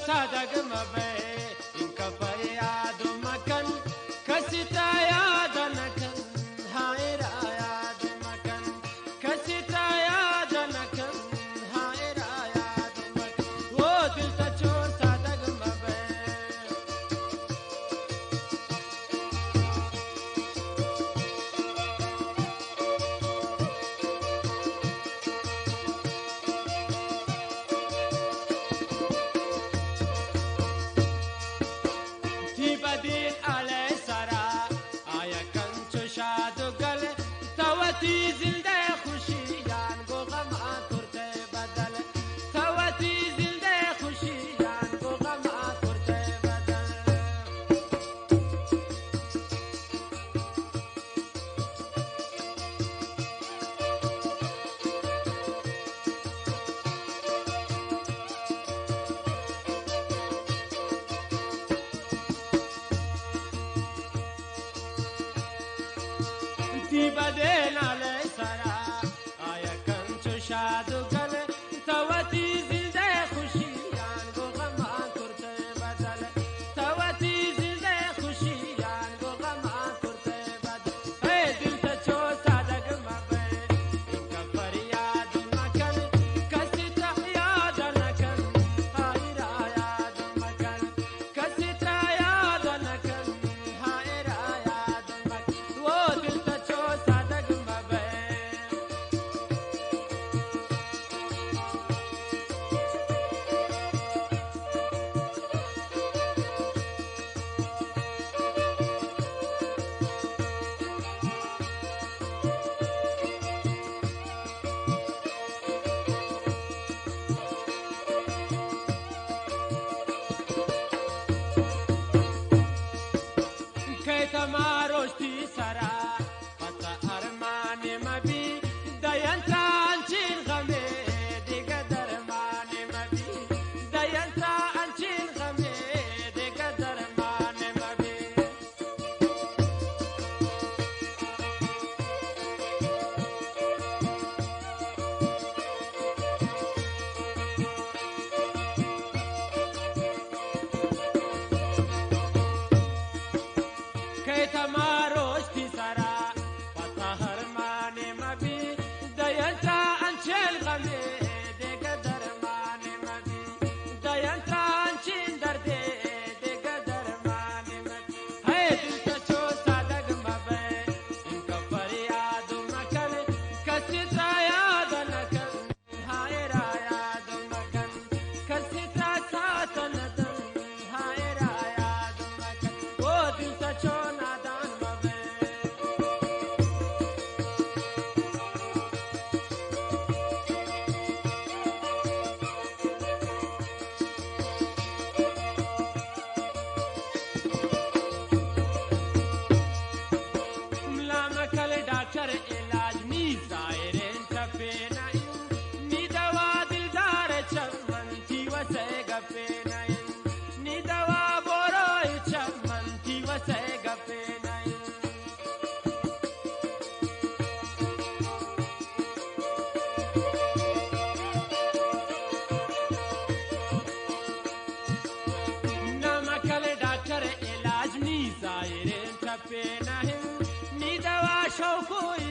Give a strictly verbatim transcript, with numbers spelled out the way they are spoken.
سادگ مبئے، انکا فریاد مکن، کس تا یاد نکن، ہائرا یاد مکن، کس تا یاد نکن، ہائرا یاد مکن، او دل تا چو سادگ مبئے۔ ٹی بدین علیہ سرا آیا کنچو شاد و گل، تو وتی زندہ خوشی آن گو غم آن کرتے بدل، تو وتی زندہ خوشی آن گو غم آن کرتے بدل۔ تی بدین علیہ سرا آیا کنچو شاد و گل، تو وتی زندہ خوشی آن گو غم آن کرتے بدل، تو وتی زندہ خوشی آن گو غم آن کرتے بدل۔ اے دل تا چو سادگ مبئے، انکا فریاد مکن، کس تا یاد نکن، ہائرا یاد مکن، کس تا یاد نکن، ہائرا یاد مکن، او دل تا چو سادگ مبئے۔ کیت ماروش تی سرا، پت ارمان مبی، دین تا انچین غمے دگہ درمان مبی، دین تا انچین غمے دگہ درمان مبی۔ کیت ماروش تی سرا، پت ارمان مبی، دین تا انچین غمے دگہ درمان مبی، دین تا انچین دردے دگہ درمان مبی۔ اے دل تا چو سادگ مبئے، انکا فریاد مکن، کس تا یاد نکن، ہائرا یاد مکن، کس تا ساتھ ندن، ہائرا یاد مکن، او دل تا چو نادان مبئے۔ ملا مکل ڈاکٹر علاج نی ظاہرین ٹپینہ، نی دوا دلدار چمن تی وسے گپینہ، نی دوا بوروئی چمن تی وسے گپینہ۔ نمکل ڈاکٹر علاج نی ظاہرین ٹپینہ، نی دوا شوکوئی